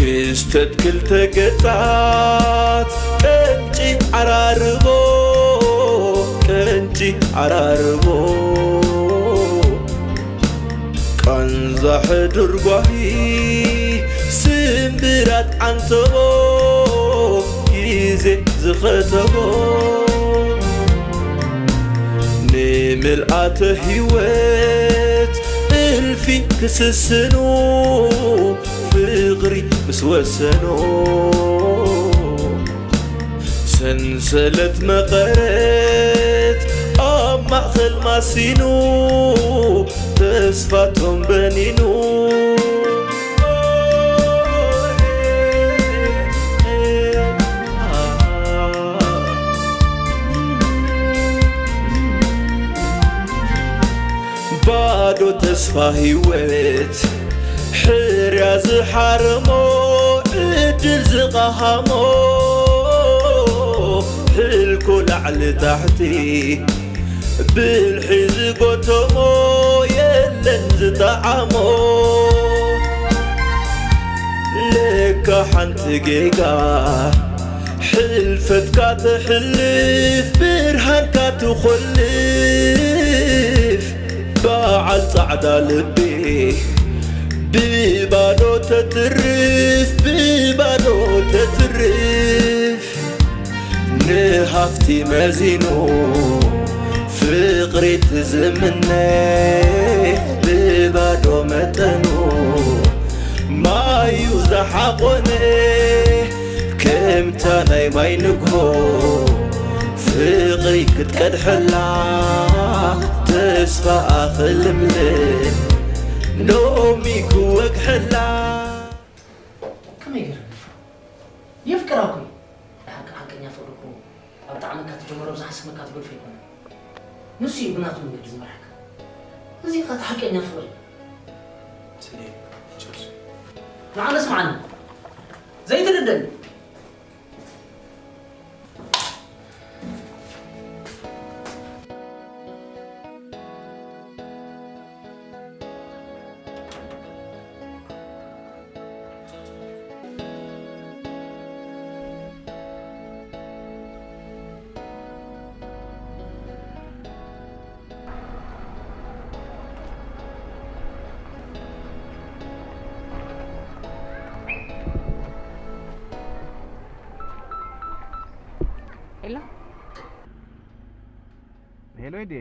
ክስተት ክልተ ገጻት ቀንጪ ዓራርቦ፣ ቀንጪ ዓራርቦ። ቃንዛ ሕዱር ጓሂ፣ ስምብራት ዓንተቦ፣ ግዜ ዝኸተቦ። ንምልኣተ ህይወት እልፊ ክስስኑ፣ ፍቕሪ ምስ ወሰኑ። ሰንሰለት መቐረት ኣብ ማእከል ማሲኑ፣ ተስፋቶም በኒኑ። ባዶ ተስፋ ህይወት ሕርያ ዝሓረሞ፣ ዕድል ዝቐሃሞ፣ ሕልኮ ላዕሊ ታሕቲ ብልሒ ዝጎተሞ፣ የለን ዝጠዓሞ። ለካ ሓንቲ ጌጋ ሕልፈትካ ተሕልፍ፣ ብርሃንካ ትኾልፍ። በዓል ጻዕዳ ልቢ ብባዶ ተትርፍ፣ ብባዶ ተትርፍ። ንሃፍቲ መዚኑ ፍቕሪ ትዝምነ፣ ብባዶ መጠኑ ማዩ ዝሓቖነ። ከምታ ናይ ማይ ንግሆ ፍቕሪ ክትቀድሐላ፣ ተስፋኣ ክልምልም ሎሚ ክወግሐላ። ከመይ ገይረ የፍቅራ እኮ እዩ። ሓቂ-፣ ሓቀኛ ፍቕሪ እኮ ኣብ ጣዕመካ ትጀምሮ፣ ኣብ ዝሓስመካ ትገድፎ ኣይኮነን። ንሱ እዩ ብናቱ መንገዲ ዝመርሓካ። እዚ ኸኣ እቲ ሓቀኛ ፍቕሪ። ስለ ጆርጅ። ንዓነ ስምዓኒ። ዘይትርደኒ። ሄሎ። ሄሎ፣ ኤዲ።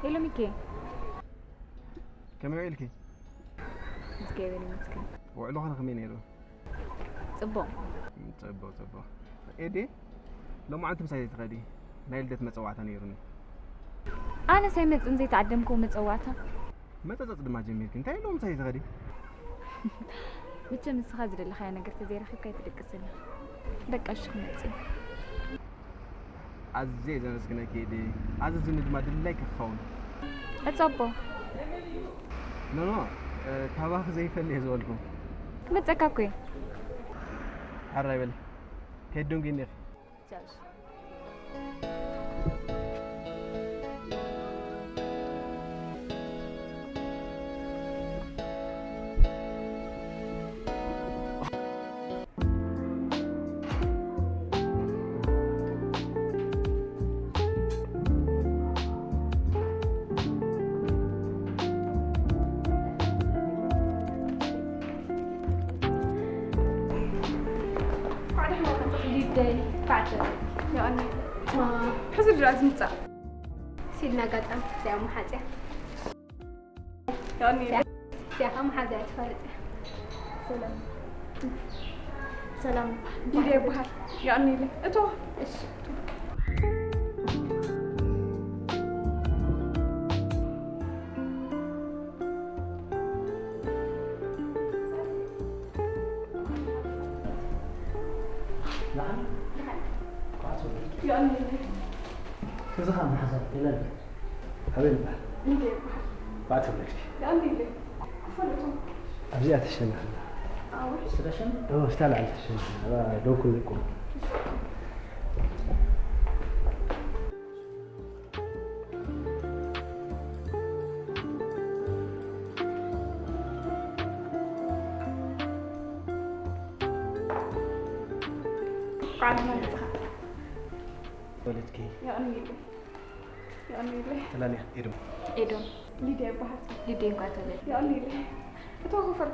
ሄሎ፣ ሚኪ። ከመይ ውዒልኪ? እግዚኣብሔር ይመስገን። ውዕሎኽን ከመይ ነይሩ? ጽቡቕ። ጽቡቕ፣ ጽቡቕ። ኤዲ፣ ሎማዓንቲ ምሳይ ዘይትኸዲ? ናይ ልደት መጸዋዕታ ነይሩኒ። ኣነስ ኣይመጽእን ዘይተዓደምክዎ መጸዋዕታ። መጸጸጽ ድማ ጀሚርኪ። እንታይ ኣለዎ ምሳይ ዘይትኸዲ? መቸም ንስኻ ዝደለኻዮ ነገር ተዘይረኺብካ ኣይትድቅስን ኢኻ። በቃ እሺ ክመጽእ እየ። ኣዝየ ዘመስግነኪ ኤዲ። ኣዘዝኒ ድማ ድላይኪ ክኸውን። እጸቦ። ኖ፣ ኖ፣ እ፣ ካባኺ ዘይፈሊ እየ ዝበልኩ። ክመጸካ እኮ እየ። ሕራይ በሊ። ከይትደንጉይኒ ኢኺ። ቻው። ሊደይ፣ ፋዕተ። ዮኒ። ማ። ሕዚ ድኣ ዝምጻእ። ሲልና ኣጋጣሚ እዚኣ መሓጽያ። ዮኒ። እዚኣ፣ እዚኣ ከዓ መሓዛ እያ ትፈልጥ። ሰላም። ሰላም። ሊድያ ይበሃል። ዮኒ ኢለ። እቶ። እሺ። እዚ ኸኣ መሓዛ ይላል። ኣበይ ይበሃል? እንደ ይበሃል። ባትሪ ነግዲ። ዳንዲ ኢለ። ክፈልጦ። ኣብዚኣ ተሸንፍ ኣላ። ኣዎ። ዝተሸን? ኦ፣ ስታ ላዕሊ ተሸንፍ ኣላ። ኣብኣ ደው ክብል ቁሩብ። በዓል መሓመድ ጽሓ። ወለድኪ የቐንየለይ። የቐንየለይ። ተላንያ ኤዶም ኤዶም። ሊድያ ይበሃል። ሊድያ እንኳ ተበል የቐንየለይ። እቶ ክፈል።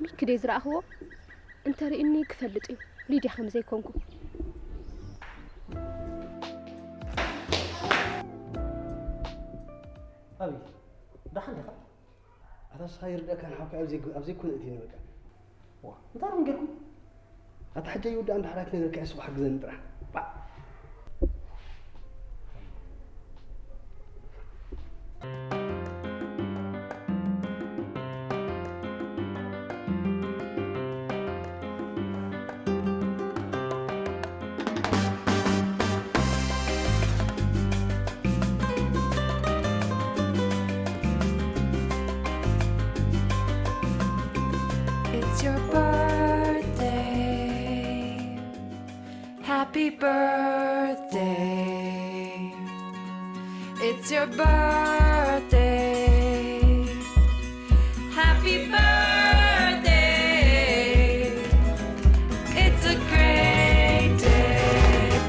ሚኪ ደይ ዝረኣኽዎ እንተርእዩኒ ክፈልጥ እዩ ሊድያ ከም ዘይኮንኩ። ኣበይ ደሓን ዲኻ? ኣታ ንስኻ ይርደእካ ንሓውካ ኣብ ዘይኮነ እቲ ንበቃ ዋ እንታይ ደም ጌርኩም? ኣታ ሕጂ ይውዳእ እንዳ ሓዳት ነገር ከሕስቡ ሓግዘኒ ጥራሕ It's your birthday. Happy birthday. It's your birthday. Happy birthday. It's a great day.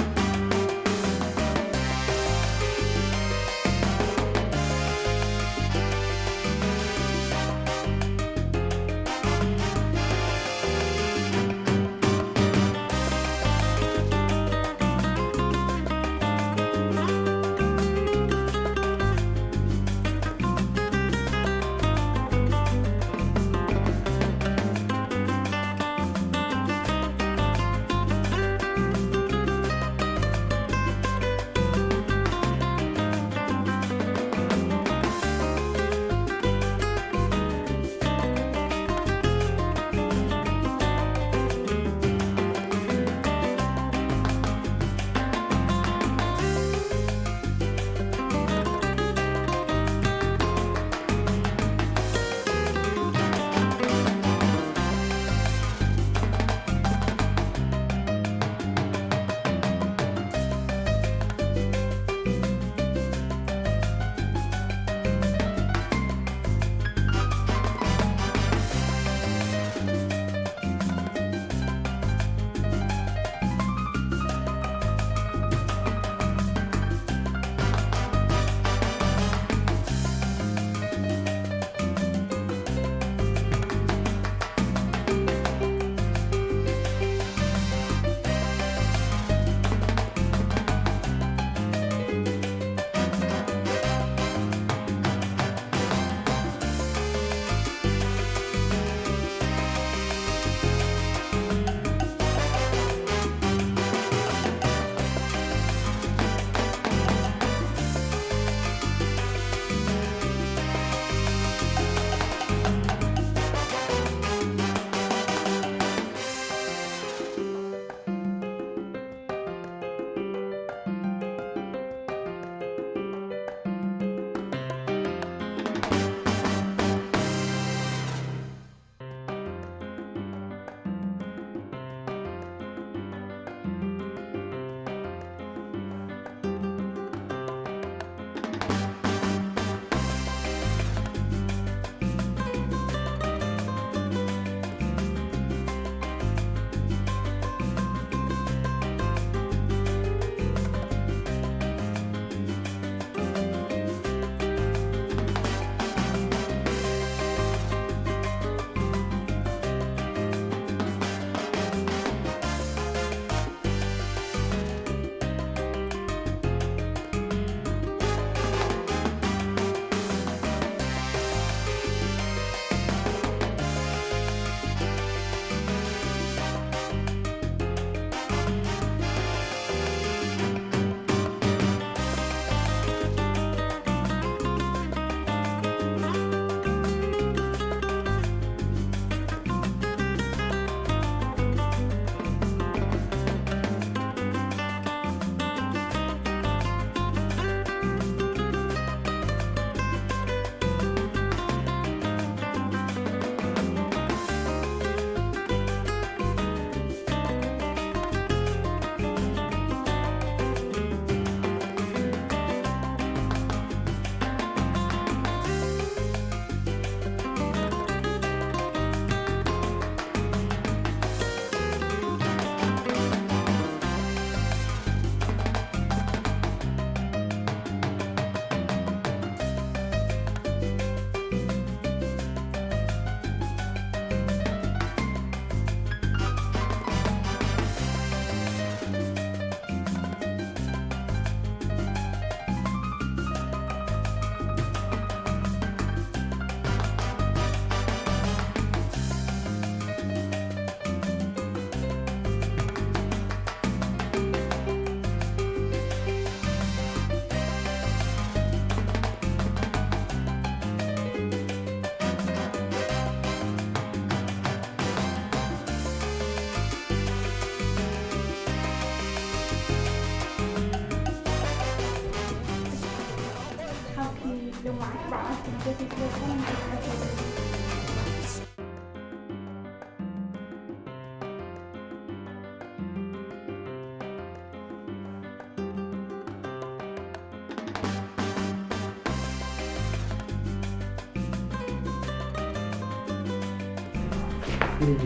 እንጂ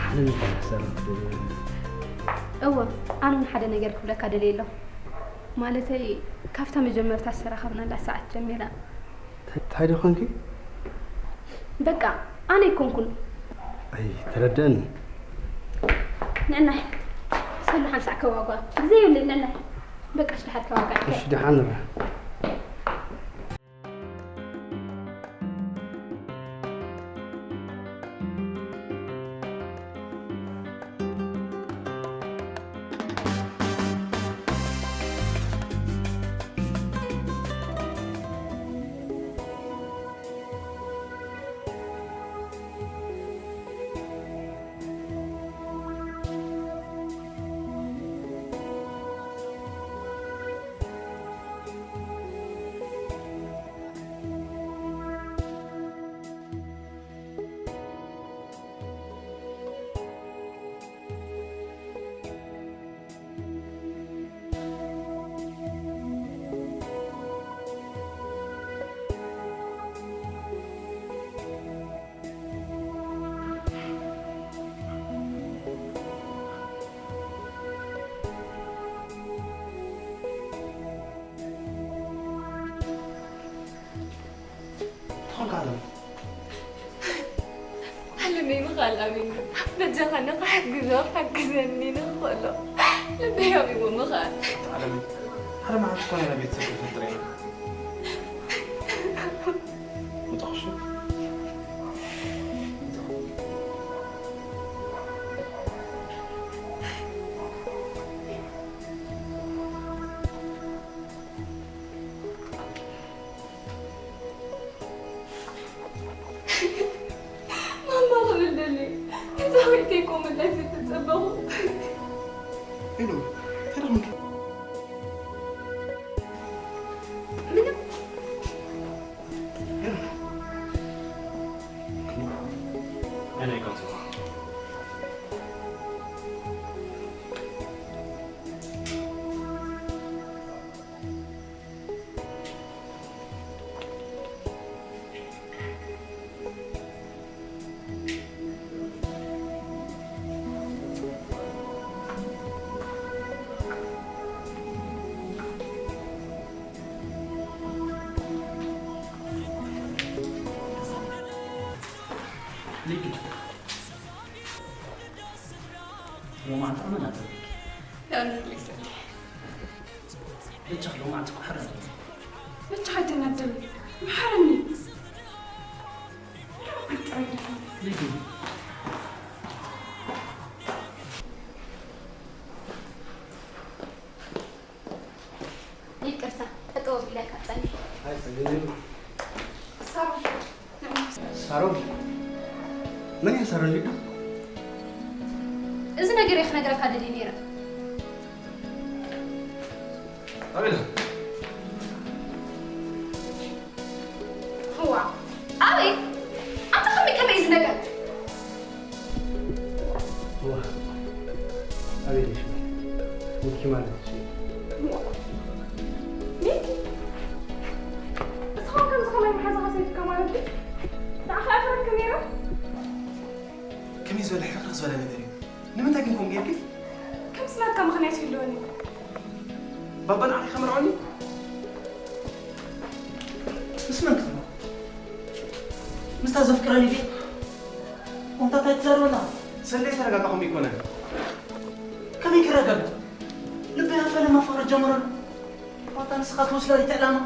ሓደ ነገር ክዛረብ ደልየ። እወ፣ ኣነ እውን ሓደ ነገር ክብለካ ደልየ ኣለኹ። ማለተይ፣ ካብታ መጀመርታ ዝተራኸብናላ ሰዓት ጀሚራ። እንታይ ደኾንኪ? በቃ፣ ኣነ ኣይኮንኩን። ኣይ፣ ተረደእኒ። ንዕናይ፣ ሰሉ ሓንሳዕ ከዋጓ። ግዜ የብለይ፣ ንዕናይ። በቃ፣ እሺ፣ ደሓር ከዋጋ። እሺ፣ ደሓን ንርኣ። ትኾንካ ኣለዉ። ዓለመይ ምኻል ኣሚኑ፣ በጃኻ ንኽሕግዞ ሓግዘኒ ንኽኽእሎ ልበይ ኣሚኑ ምኻል። ዓለመይ፣ ሓደ መዓልቲ እኮ ናይ ቤተሰብ ክንፈጥር ኢና። ምጠቕሹ? ማማ ክብል ደልየ። ህፃወይተይ እኮ ምላሽ ዝተፀበኹ። ሄሎ፣ እንታይ ደኣ ኮንኪ? ምንም። ሄሎ። ኣነ ኣይኮንኩን። ሊዱ፣ ሎማዓንቲ ኣመና ጸቢቂ። ያንን ልክሰል። ብቻ ሎማዓንቲ እኮ ሓራ ነኝ። ብቻ ኣይትናደድ። መሓረኒ። ሊዱ። ይቅርታ፣ ጠጠው ቢለካ ጸኒሐ። ኣይጸገምን። ሳሮን። ሳሮን? መን እያ ሳሮን ሊዱ? እዚ ነገር እየ ክነግረካ ደልየ ነይረ። ኣበይ ኢኻ? እዋ፣ ኣበይ? ኣንታ ከመይ ከመይ እዩ እዚ ነገር? እዋ፣ ኣበይ ኢለሽ? ሚኪ ማለት እሱ እዩ። ሚኪ? እስኻ ከምዚ ከማይ መሓዛኻ ሰይፍካ ማለት ድዩ? ንዓኻ እየ ክረክብ ነይረ? ከመይ ዝበለ ሕርር ዝበለ ነገር እዩ? ንምንታይ ግን ከምኡ ጌርኪ? ከምዚ ናትካ ምኽንያት ይህልወኒ። ባባ ንዓኺ ከምርዖኒ? ምስ መን ክትምርዖ? ምስታ ዘፍቅረኒ ድየ? ከምታ እንታይ ትዛረበና? ሰለይ ተረጋጋ፣ ከምኡ ኣይኮነን። ከመይ ክረጋጋ? ልበይ ኣብ ፈለማ ፍቕሪ ጀመረሉ። ዋታ ንስኻ ትወስዶ እቲ ዕላማ?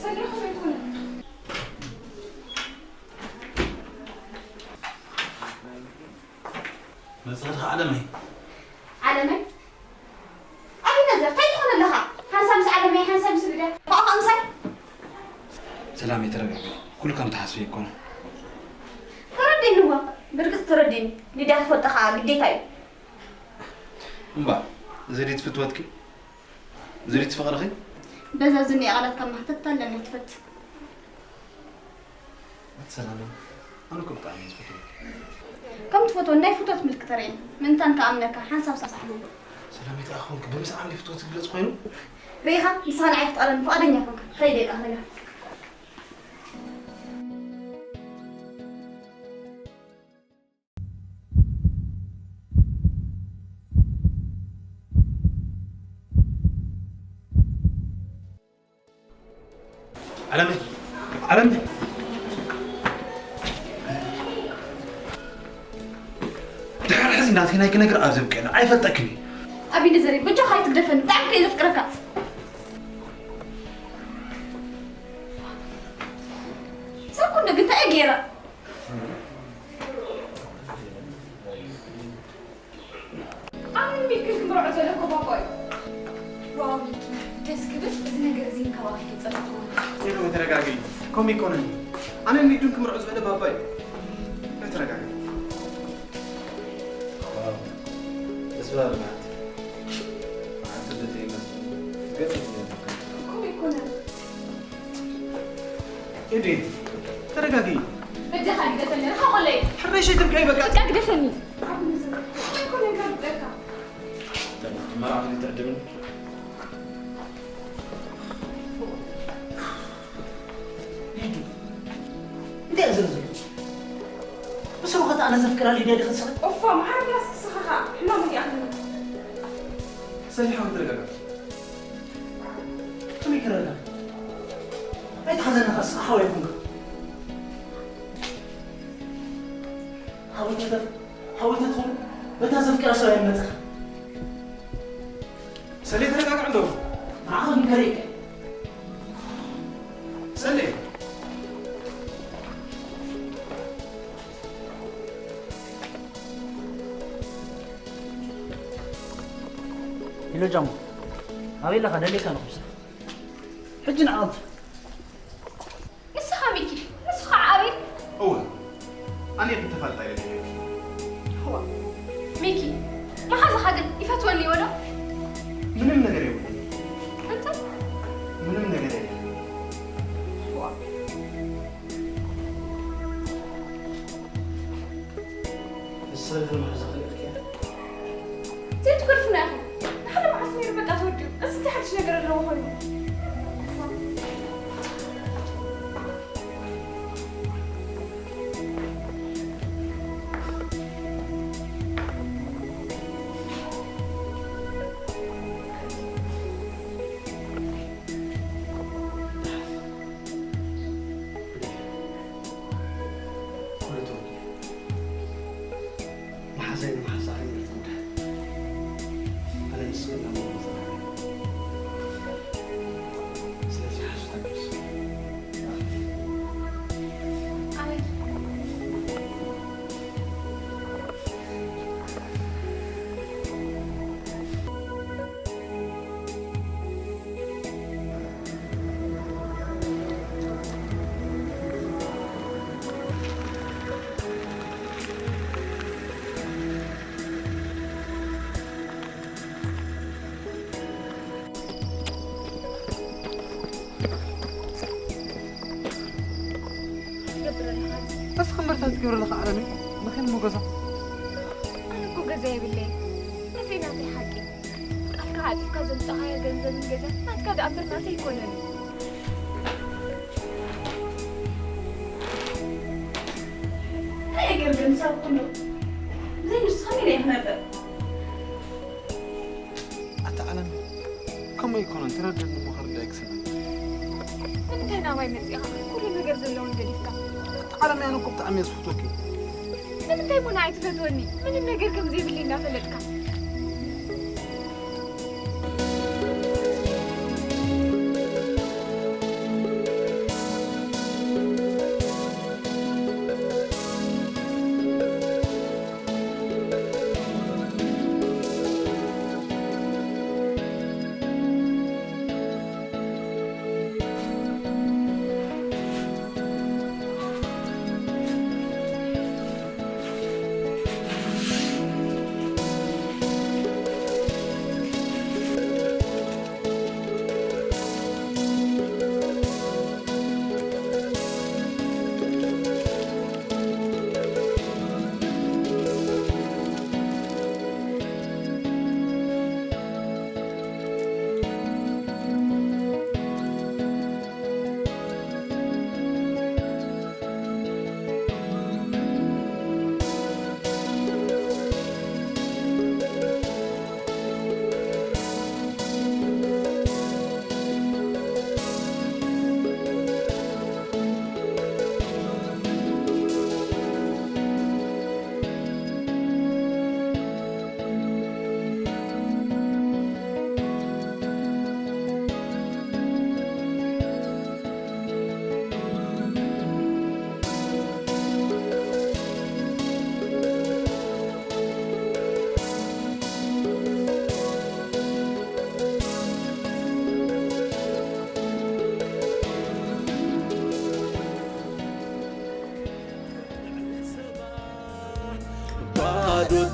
ሰለይ ከምኡ ኣይኮነን። መጽኻ ዲኻ ዓለመይ? ዓለመይ? ኣቢነዘር፣ እንታይ ትኾን ኣለኻ? ሓንሳብ ምስ ዓለመይ፣ ሓንሳብ ምስ ሊድያ። ብኣኻ ምሳይ? ሰላም፣ ተረጋግዒ። ኩሉ ከም ትሓስቢ ኣይኮነን። ተረዲእኒ እዋ። ብርግጽ ተረዲእኒ። ሊድያ ክፈልጠኻ ግዴታ እዩ። እምባ፣ ዘዴት ፍትወትኪ? ዝሪት ፍቕርኺ? በዛ ዝኒኣ ቃላት ካብ ማሕተት ኣለና ትፈት። ኣቲ ሰላም፣ ኣነ እኮ ብጣዕሚ እየ ዝፈትወኪ። ከም ትፈትወኒ ናይ ፍትወት ምልክት ተርእየኒ። ምእንታን ክኣምነካ ሓንሳብ ሳሳሕለኒ። ሰላም፣ ኣይተኣኸብኩ ብምስዓም ድዩ ፍትወት ዝግለጽ ኮይኑ? ርኢኻ፣ ንስኻ ንዓይ ክትቐረኒ ፍቓደኛ ኮንካ። ከይደ ይቃ ርጋ። ዓለመይ፣ ዓለመይ። ድሓር ሕዚ ናተይ ናይ ክነግር ኣብ ዘብቅዕና ኣይፈልጠክን እዩ። ኣቢነዘር፣ በጃኻ ኣይትግደፈኒ፣ ብጣዕሚ እየ ዘፍቅረካ። ሳኩ እንደ ግን እንታይ እየ ገይረ? ኣነ ሚልክን ክምርዖ ዘለኩ ባባ እዩ። ዋው ሚኪ፣ ደስ ክብል። እዚ ነገር እዚ እንከባኺ ክጸልጥዎ። ሄሎ፣ ተረጋጊ። ከምኡ ኣይኮነን። ኣነ ኒዱን ክምርዖ ዝበለ ባባ እዩ። ተረጋጊ። ዋው፣ ደስ በሃሊ መዓልቲ። መዓልቲ ልደተይ ይመስል። ገጽ ይመስል። ከምኡ ኣይኮነን። ኤዲ፣ ተረጋጊ። በጃኻ ግደፈኒ፣ ርሓቕ ወለይ። ሕረይ ሸይትብከይ በቃ። በቃ ግደፈኒ። ኣይኮነን ካብ ደካ። መርዓ ክትዕድምን። ኤዲ፣ እንታይ እዩ ዘሎ? ብስሩ ኸታ ኣነ ዘፍቅራ ሊድያ ዲኻ ንስኻ? ኦፋ፣ መዓር ብላስ ንስኻ ኸኣ ሕማም እንዲኣ ትብል። ሰሊሕ፣ ኣሁን ተረጋጋ። ከመይ ክረዳ? ኣይትሓዘኒ ኸኣ፣ ንስኻ ሓወይ ኣይኮንካ። ሓወይ ተተፍ-፣ ሓወይ ተትኾን፣ በታ ዘፍቅራ ሰብ ኣይመጽኻ። ሰሌ፣ ተረጋግዕ እንዶ። ንዓኻ ግን ከርእየካ። ሰሌ። ሄሎ ጃሞ፣ ኣበይ ኣለኻ? ደልየካ ኣለኹ። ሕጂ ንዓ ኣንተ። ንስኻ ሚኪ፣ ንስኻ ኣቤል። እወ፣ ኣነ ክተፋልጣ ኢለ። እዋ፣ ሚኪ፣ መሓዛኻ ግን ይፈትወኒ ይወዶ? ምንም ነገር የብሉን። እንታይ? ምንም ነገር የለን። እዋ። ንስኺ ግን መሓዛ ክልእኽኪ እያ። ዘይትገድፉና ኢኹም። ንሓደ መዓልቲ ነይሩ በቃ ተወዲኡ። እዚ እንታይ ሓድሽ ነገር ኣለዎ ኮይኑ? ኩሉ ተወዲኡ። መሓዛይ ንመሓዛ ከይብል ትጉዳእ። ኣነ ንስኺ ናብ መንጎ ዘራኺ። ስለዚ ሓዙ ታገሱ። ኣቤት። ትገብር ኣለኻ? እስኺ እምበር እንታይ ትገብሪ ኣለኻ ዓለመይ? መኺን እሞ ገዛ? ኣነ እኮ ገዛ የብለይን። እዚ ናተይ ሓቂ። ቃልካ ዓጺፍካ ዘምጻኻዮ ገንዘብን ገዛን ናትካ ደኣ እምበር ናተይ ኣይኮነን። እንታይ እየ ገብር ምሳብ ኩሉ? ብዘይ ንሱ ከመይ ኢለ ክነብር? ኣታ ዓለም፣ ከምኡ ኣይኮነን፣ ተረድእኒ እሞ ክርዳእ ክስምዕ። ንምንታይ ናባይ መጺእኻ? ኩሉ ነገር ዘለውን ገዲፍካ። ኣታ ዓለም፣ ኣነ እኮ ብጣዕሚ እየ ዝፈትወኪ። ንምንታይ እሞ ንዓይ ትፈትወኒ? ምንም ነገር ከም ዘይብለይ እናፈለጥካ።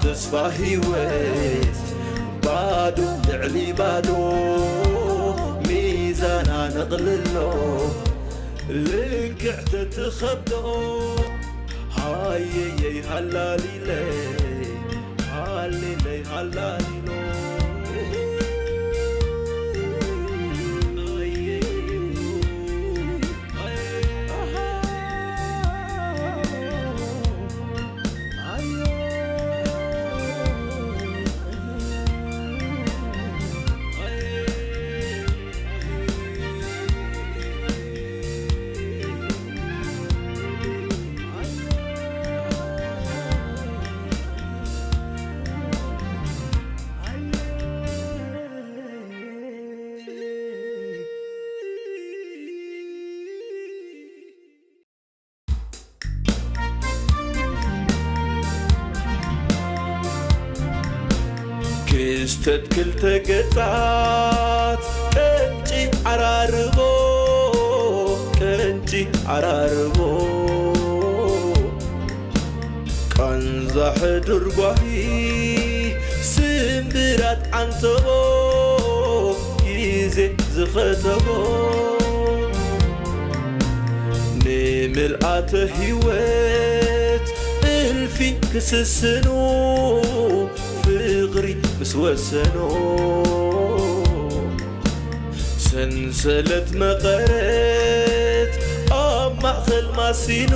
ተስፋ ህይወት ባዶ ልዕሊ ባዶ ሚዛና ነቕልሎ ልክዕ ተትኸብዶ ሃየየይ ሃላሊለይ ሃሌለይ ሃላሊሎ ክስተት ክልተ ገጻት ቀንጪ ዓራርቦ ቀንጪ ዓራርቦ ቃንዛ ሕዱር ጓሂ ስምብራት ዓንተቦ ግዜ ዝኸተቦ ንምልኣተ ህይወት እልፊ ክስስኑ ፍቕሪ ምስ ወሰኖ ሰንሰለት መቐረት ኣብ ማእኸል ማሲኑ